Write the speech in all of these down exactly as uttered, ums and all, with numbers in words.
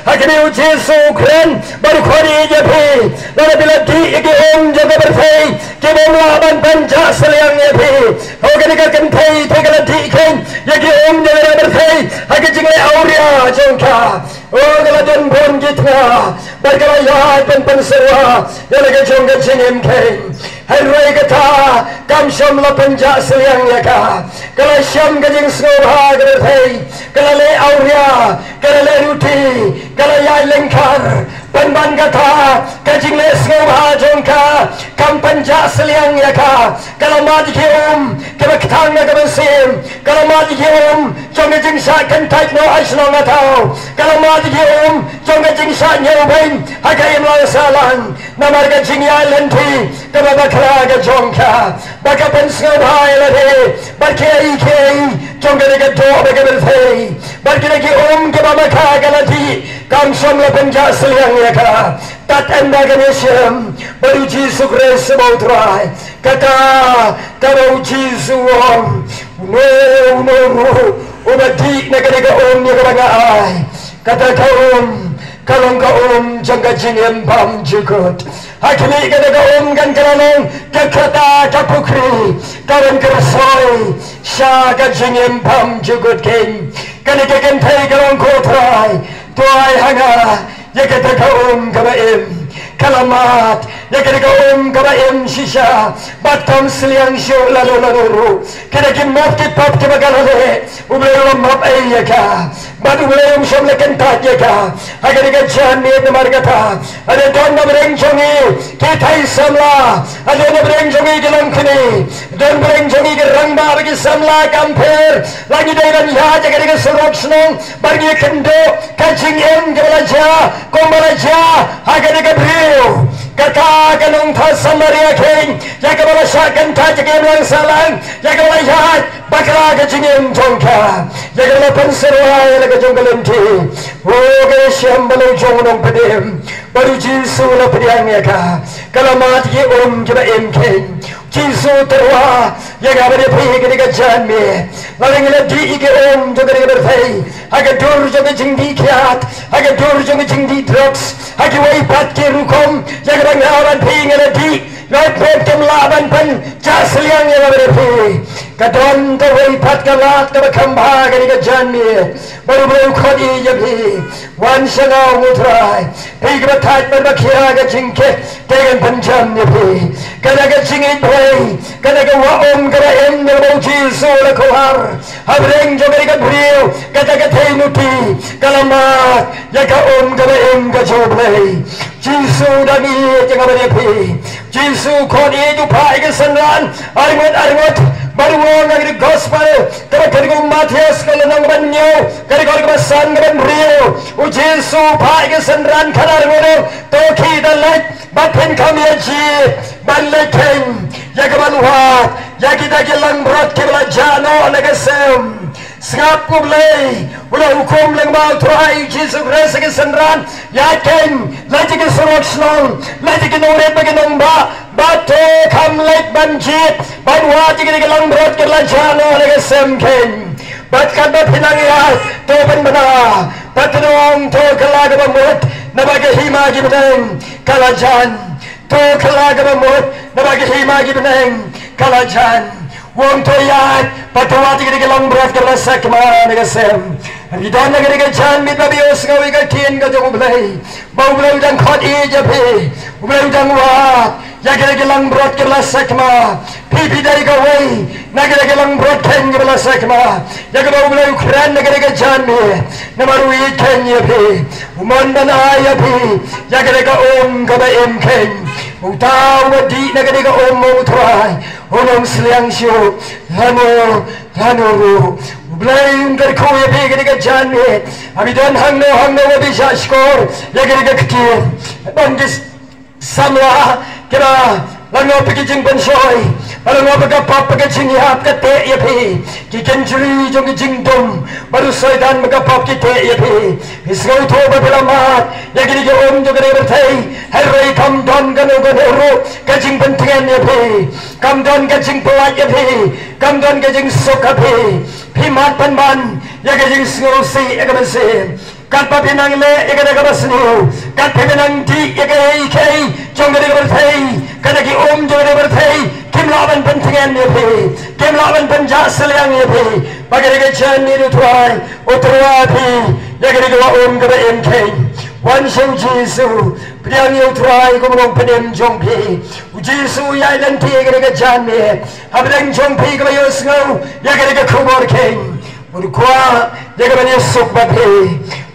Ha kane u Jisu u kren bad u khot ïa phi, lada phi la dih ïa ki um jong ka pyrthei, ki bym lah ban pynjah sliang ïa phi. Ho kane ka kynthei te ka la dih keiñ ïa ki um jong ka pyrthei ha ka jingleh awria jong ka. O, ka la don bun ki tnga bad ka la ïaid ban pynsyrwa ïa la ka jong ka jingim keiñ. Hynrei kata kam shym la pynjah sliang ïa ka. Ka la shem ka jingsngewbha ka pyrthei, ka la leh awria, ka la leh ruti, ka la ïaid lyngkhar. Pynban kata ka jingleh sngewbha jong ka kam pynjah sliang ïa ka. Ka la mad ïa ki um kiba kthang na ka mynsiem, ka la mad ïa ki um jong ka jingshah kyntait noh ha shnong ha thaw, ka la mad ïa ki um jong ka jingshah ñiewbeiñ ha ka imlang sahlang. Namar ka jingïaid lynti kaba bakla ka jong ka, ba ka pynsngewbha ïa lade bad kiei kiei jong kane ka doh bad ka pyrthei. Bad kine ki um kiba ma ka ka la dih kam shym la pynjah sliang ïa ka. Tad ynda kane shem bad u Jisu Khrist uba u Trai. Kata kaba u Jisu u ong, uno uno ruh uba dih na kane ka um ïa kaba nga ai, kata ka um ka long ka um jong ka jingim bymjukut. Ha khmih, kata ka um kan ka la long ka kata ka pukri ka ban kyrsoi sha ka jingim bymjukut keiñ. Kane ka kynthei ka ong, ko Trai, to ai ha nga ïa kata ka um kaba im. Ka la mad ïa kata ka um kaba im shisha bad kam sliang shuh lano lano ruh. Kine ki map ki pap kiba ka la leh, U Blei u la map ei ïa ka. Bad U Blei um shym la kyntait ïa ka ha kane ka janmiet. Namar kata, lada don na pdeng jong ngi ki thei samla, lada don na pdeng jong ngi ki longkmie, don pdeng jong ngi ki rangbah bad ki samla, kam pher la ngi dei ban ïaid ha kane ka surok shnong bad ngi kynduh ka jingim kaba la jia kumba la jia ha kane ka briew. Kata ka nongthaw Samaria keiñ ïa kaba la shah kyntait ha ka imlang sahlang, ïa kaba la ïaid bakla ka jingim jong ka, ïa kaba la pynsyrwa ïa la ka jong ka lynti. O, ka shem ba la u jong u nongpynim bad u Jisu u la pdiang ïa ka. Ka la mad ïa ki um kiba im keiñ. Jisu u tyrwa ïa nga bad ïa phi ha kane ka janmiet. Lada ngi la dih ïa ki um jong kane ka pyrthei ha ka dur jong ka jingdih kiad, ha ka dur jong ka jingdih drugs, ha kiwei pat ki rukom, ïa kaba nga bad phi ngi la dih, ngi phet kim lah ban pynjah sliang ïa nga bad ïa phi. Ka don kawei pat ka lad kaba kham bha ha kane ka janmiet, bad U Blei u khot ïa phi. Wan sha nga, ong u Trai, phi kiba thait bad ba khia ka jingkit, te ngan pynjan ïa phi. Kata ka jingïeit Blei, kata ka wah um kaba im ïa kaba u Jisu u la khawar ha pdeng jong kane ka briew, kata ka theiñ luti, ka la mad ïa ka um kaba im ka jong U Blei. Jisu u dang ïeit ïa nga bad ïa phi. Jisu u khot ïeit, u phah ïa ki synran arngut arngut bad u ong ha ka gospel kaba kyrteng u Mathaios, ka lynnong kaba hynñiew, ka dkhot kaba san, kaba hynriew. U Jisu u phah ïa ki synran khadar ngut, u ong, to khie da leit bad phin kham ïa jied ban leit khein ïa ka ban wad ïa kita ki langbrot kiba la jah noh na ka sem. Sngap, U Blei u la hukum lyngba u Trai Jisu Khrist ïa ki synran, ïaid khein, leit ïa ki surok shnong, leit ïa ki nongrit bad ki nongbah, bad to kham leit ban jied ban wad ïa kita ki langbrot kiba la jah noh na ka sem khein. Bad katba phi nang ïaid, to pynbna, bad phin ong, to kylla kaba mut, naba ka hima ki bneng ka la jan. To kylla kaba mut, naba ka hima ki bneng ka la jan. U ong, to ïaid bad to wad ïa kita ki langbrot kiba la sakma na ka sem. Ngi don ha kane ka janmiet ba ïohsngew ïa ka ktien ka jong U Blei, ba U Blei u dang khot ïeit ïa phi. U Blei u dang wad ïa kita ki langbrot kiba la sakma. Phi, phi dei kawei na kita ki langbrot khein kiba la sakma ïa kaba U Blei u kren ha kane ka janmiet. Namar u ïeit khein ïa phi, u mon ban ai ïa phi ïa kata ka um kaba im khein. Uta uba dih na kata ka um, ong u Trai, un ym sliang shuh lano lano ruh. U Blei un kyrkhu ïa phi ha kane ka janmiet. Haba don hangno hangno ba phi shah shkor ïa kane ka ktien, ban ki samla kiba la ngop ïa ki jingpynshoi, ba la ngop ïa ka pop, ïa ka jingïap, ka teh ïa phi. Ki kynjri jong ki jingdum bad u Soitan bad ka pop ki teh ïa phi. Phi sngewthuh ba phi la mad ïa kine ki um jong kane ka pyrthei, hynrei kam don kano kano ruh ka jingpyntngen ïa phi, kam don ka jingpyllait ïa phi, kam don ka jingsuk ha phi. Phi mad pynban ïa ka jingsngewsih ïa ka mynsiem. Katba phi nang leh ïa kata kaba sniew, kat phi nang dih ïa ka ïing ka sem jong kata ka pyrthei, kata ki um jong kata ka pyrthei kim lah ban pyntngen ïa phi, kim lah ban pynjah sliang ïa phi. Ba kata ka janmiet, U Trai u tyrwa ïa phi ïa kata ka wah um kaba im kheiñ. Wan sha U Jisu, pdiang ïa U Trai kum u nongpynim jong phi. U Jisu u ïaid lynti ïa kata ka janmiet hapdeng jong phi kaba ïohsngew ïa kata ka khubor kheiñ. Bad u kwah ïa ka ban ïasuk bad phi.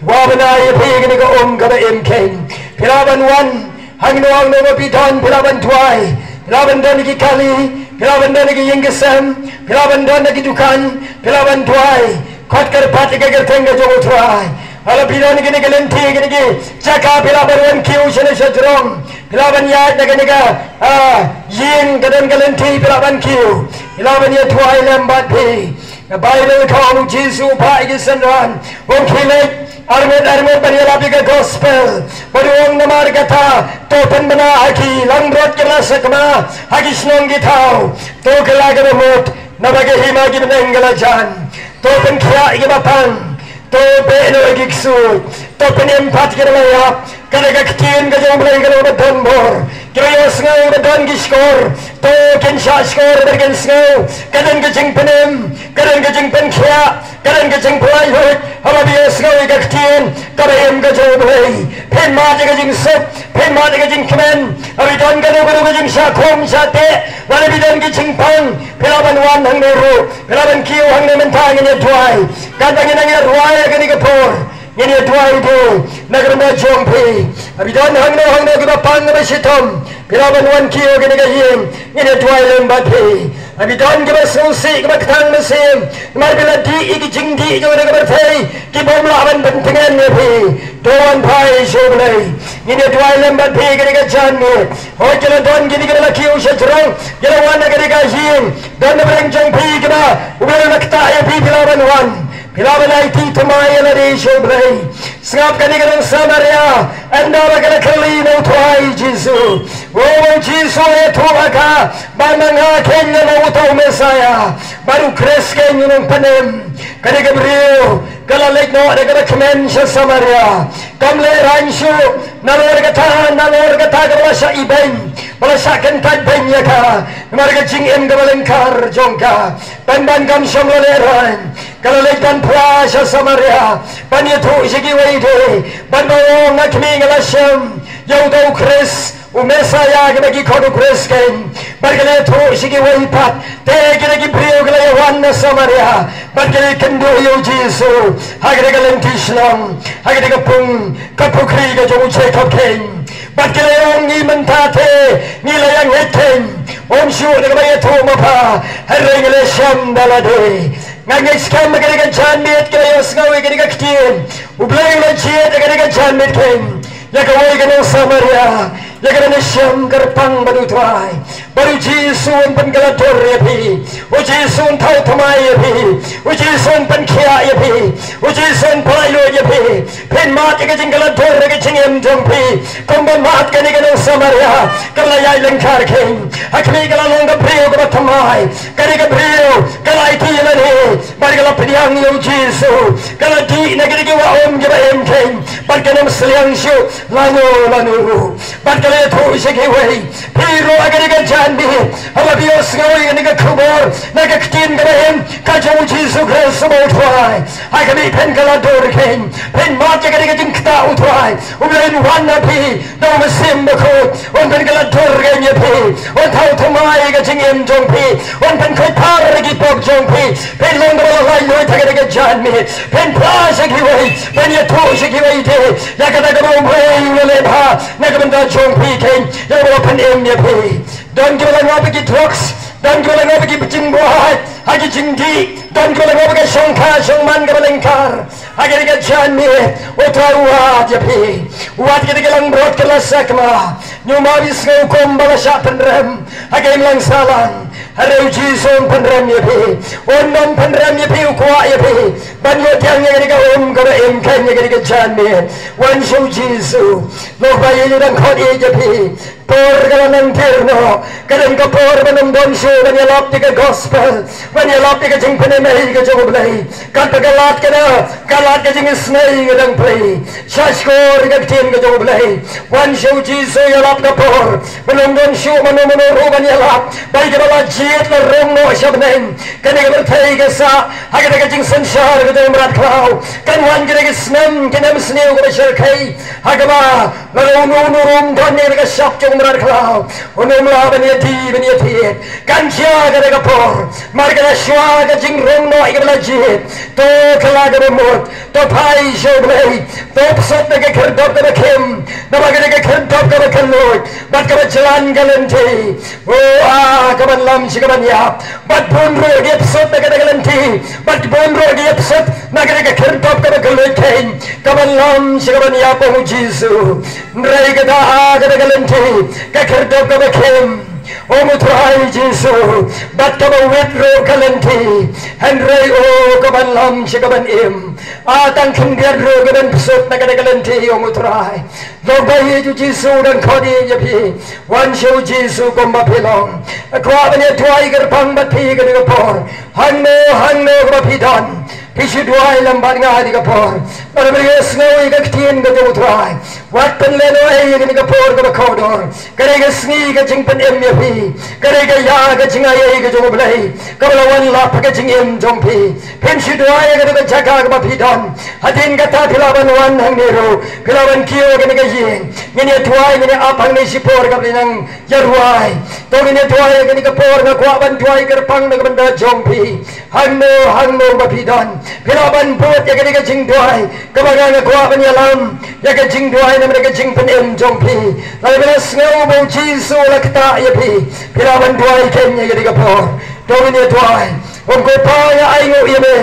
Wah ban ai ïa phi kane ka um kaba im kheiñ. Phi lah ban wan hangno hangno ba phi don, phi lah ban duwai. Phi lah ban don ha ki kali, phi lah ban don ha ki ïing ki sem, phi lah ban don ha ki dukan, phi lah ban duwai. Khot kyrpad ïa ka kyrteng ka jong U Trai. Lada phi don ha kine ki lynti, kine ki jaka, phi lah ban wan kiew shane shajrong. Phi lah ban ïaid na kane ka, ah, ïing ka don ka lynti, phi lah ban kiew. Phi lah ban ïaduwai lem bad phi. Ka Baibl ka ong, U Jisu u phah ïa ki synran, u ong, khie leit arngut arngut ban ïalap ïa ka gospel. Bad u ong, namar kata to pynbna ha ki langbrot kiba la sakma ha ki shnong ki thaw. To kylla kaba mut, naba ka hima ki bneng ka la jan. To pynkhiah ïa kiba pang. To beh noh ïa ki ksuid. To pynim pat ïa kiba la ïap. Kane ka ktien ka jong U Blei ka long kaba don bor. Kiba ïohsngew ba don ki shkor, to kin shah shkor bad kin sngew. Ka don ka jingpynim, ka don ka jingpynkhiah, ka don ka jingpynlait luid haba phi ïohsngew ïa ka ktien kaba im ka jong U Blei. Phin mad ïa ka jingsuk, phin mad ïa ka jingkmen. Haba phi don kano kano ka jingshah khum shah teh, lane phi don ka jingpang, phi lah ban wan hangne ruh, phi lah ban kiew hangne mynta, ngin ïaduwai. Katba ngin nang ïaduwai ha kane ka por, ngin ïaduwai de na ka bynta jong phi. Haba phi don hangno hangno kaba pang kaba shitom, phi lah ban wan kiew ha kane ka ïing, ngin ïaduwai lem bad phi. Haba phi don kaba sngewsih kaba kthang mynsiem namar phi la dih ïa ki jingdih jong kane ka pyrthei ki bym lah ban pyntngen ïa phi, to wan phai sha U Blei. Ngin ïaduwai lem bad phi ha kane ka janmiet. Hooid, ki la don kine kiba la kiew shajrong, ki la wan ha kane ka ïing. Don na pdeng jong phi kiba U Blei u la ktah ïa phi, phi lah ban wan. Phi lah ban aiti thymmai ïa lade sha U Blei. Sngap, kane ka nong Samaria, ynda ba ka la kylli na U Trai Jisu, u ong, Jisu, ïathuh ha ka ba ma nga keiñ nga long uta u Messaïah, bad u Khrist keiñ u nongpynim. Kane ka briew ka la leit noh da kaba kmen sha Samaria. Kam lehraiñ shuh, nalor kata, nalor kata kaba la shah ibeiñ, ba la shah kyntait beiñ ïa ka namar ka jingim kaba lyngkar jong ka. Pynban kam shym la lehraiñ, ka la leit ban phla sha Samaria, ban ïathuh sha kiwei de, ban ong, nga khmih, nga la shem ïa uta u Khrist, u Messaïah kaba ki khot u Khrist keiñ. Bad ka la ïathuh sha kiwei pat. Te kine ki briew ki la ïawan na Samaria bad ki la ïakynduh ïa U Jisu ha kane ka lynti shnong, ha kane ka pung, ka pukhri ka jong u Jakob keiñ. Bad ki la ong, ngi mynta te ngi la ïa ngeit keiñ, ym shuh da kaba ïathuh mapha, hynrei ngi la shem da lade. Nga ngeit skhem ha kane ka janmiet ki la ïohsngew ïa kane ka ktien. U Blei u la jied ha kane ka janmiet keiñ ïa kawei ka nong Samaria, ïa kaba shem kyrpang bad U Trai. Bad U Jisu un pynkylla dur ïa phi. U Jisu un thaw thymmai ïa phi. U Jisu un pynkhiah ïa phi. U Jisu un pynlait luid ïa phi. Phin mad ïa ka jingkylla dur ha ka jingim jong phi kumba mad kane ka nong Samaria kaba la ïaid lyngkar keiñ. Ha khmih, ka la long ka briew kaba thymmai. Kane ka briew ka la aiti ïa lade bad ka la pdiang ïa U Jisu. Ka la dih na kine ki wah um kiba im keiñ bad kam sliang shuh lano lano ruh. Bad ka la ïathuh sha kiwei. Phi ruh ha kane ka janmiet, haba phi ïohsngew ïa kane ka khubor na ka ktien kaba im ka jong U Jisu Khrist uba U Trai, ha khmih, phin kylla dur keiñ, phin mad ïa kane ka jingktah U Trai. U Blei un wan ha phi da U Mynsiem Bakhuid, un pynkylla dur keiñ ïa phi, un thaw thymmai ïa ka jingim jong phi, un pynkhuid phar ïa ki pop jong phi. Phin long kaba la lait luid ha kane ka janmiet. Phin phla sha kiwei, phin ïathuh sha kiwei de ïa kata kaba U Blei u la leh bha na ka bynta jong phi keiñ, ïa kaba la pynim ïa phi. Don kiba la ngop ïa ki drugs, don kiba la ngop ïa ki jingbuaid ha ki jingdih, don kiba la ngop ïa ka shongkha shongman kaba lyngkar. Ha kane ka janmiet U Trai u wad ïa phi. U wad ïa kita ki langbrot ki la sakma. Ym ba phi sngew kumba la shah pynrem ha ka imlang sahlang. Hynrei U Jisu un pynrem ïa phi. Un ym pynrem ïa phi, u kwah ïa phi ban ïoh pdiang ïa kane ka um kaba im keiñ ha kane ka janmiet. Wan sha U Jisu. Lok ba ïeit, u dang khot ïeit ïa phi. por ka la nang dir noh, ka dei ka por ban ym don shuh ban ïalap ïa ka gospel, ban ïalap ïa ka jingpynim ei ka jong U Blei. Katba ka lad kane, ka lad ka jingisynei ka dang plie. Sha shkor ka ktien ka jong U Blei. Wan sha U Jisu ïalap ka por. Ban ym don shuh mano mano ruh ban ïalap. Ba ïa kaba la jied la rung noh sha bneng. Kane ka pyrthei ka sah ha kata ka jingsynshar ka jong u mrad khlaw. Kan wan kane ka snem, kane ka snem kaba shyrkhei ha kaba lada uno uno ruh um don ïa ka shap jong u mrad khlaw. Uno um lah ban ïa die ban ïa thied. Kan jia kata ka por. Mar kata shuwa ka jingrung noh ïa kaba la jied. To kylla kaba mut. To phai sha U Blei. To psut na ka khyrdop kaba khim. Naba kane ka khyrdop kaba kylluid bad kaba jlan ka lynti. O, ah, kaban lam sha kaban ïap. Bad bun ruh ki ïapsut na kata ka lynti. Bad bun ruh ki ïapsut na kata ka khyrdop kaba kylluid khein. Kaban lam sha kaban ïap, ong U Jisu. Hynrei kata, ah, kata ka lynti, ka khyrdop kaba khim, ong U Trai Jisu. Bad kaba wit ruh ka lynti. Hynrei, o, kaban lam sha kaban im. Ah, tang khyndiat ruh kaban psut na kata ka lynti, ong U Trai. Long ba ïeit U Jisu u dang khot ïa phi. Wan sha U Jisu kumba phi long. Nga kwah ban ïa duwai kyrpang bad phi kane ka por. Hangno hangno kaba phi don, phi shu duwai lem bad nga kane ka por. Bad lada phi sngew ïa ka ktien ka jong U Trai, wat pynlehnohei ïa kane ka por kaba kordor. Ka dei ka sngi ka jingpynim ïa phi. Ka dei ka ïa ka jingaiei ka jong U Blei kaba la wan lap ha ka jingim jong phi. Phin shu duwai ïa kata ka jaka kaba phi don. Hadien kata phi lah ban wan hangne ruh, phi lah ban kiew ha kane ka ïing. Ngin ïa duwai, ngin ïa ap hangne shipor kaba nang ïa duwai. To ngin ïa duwai ha kane ka por, nga kwah ban duwai kyrpang na ka bynta jong phi. Hangno hangno ba phi don, phi lah ban bud ïa kane ka jingduwai. Kaba nga, nga kwah ban ïalam ïa ka jingduwai namar ka jingpynim jong phi. Lada phi la sngew ba U Jisu u la ktah ïa phi, phi lah ban duwai khein ïa kane ka por. To ngin ïa duwai. Ong ko Pa, nga ainguh ïa me.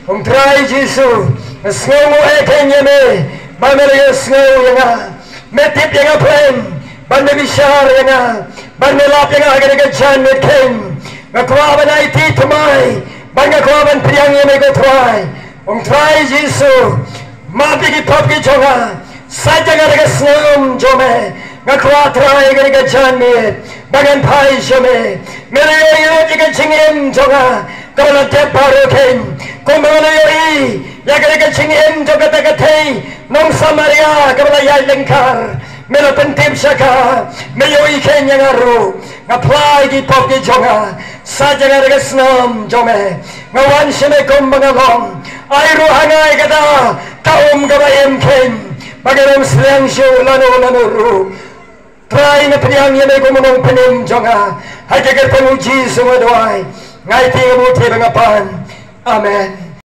Ong Trai Jisu, nga sngewnguh eh khein ïa me ba me la ïohsngew ïa nga. Me tip ïa nga pyrshah, bad me bishar ïa nga, bad me lap ïa nga ha kane ka janmiet khein. Nga kwah ban aiti thymmai, bad nga kwah ban pdiang ïa me ko Trai. Ong Trai Jisu, map ïa ki pap ki jong nga. Sait ïa nga da ka snam jong me. Nga kwah Trai kane ka janmiet ba ngan phai sha me. Me la ïohi ïa ka jingim jong nga kaba la dep baroh khein. Kumba nga la ïohi ïa kane ka jingim jong kata ka thei nong Samaria kaba la ïaid lyngkar. Me la pyntip sha ka. Me ïohi khein ïa nga ruh. Nga phla ïa ki pap ki jong nga. Sait ïa nga da ka snam jong me. Nga wan sha me kumba nga long. Ai ruh ha nga ïa kata ka um kaba im khein, ba ngan ym sliang shuh lano lano ruh. Trai, nga pdiang ïa me kum u nongpynim jong nga. Ha ka kyrteng U Jisu nga duwai. Nga aiti, nga buh ïa me, nga pan. Amen.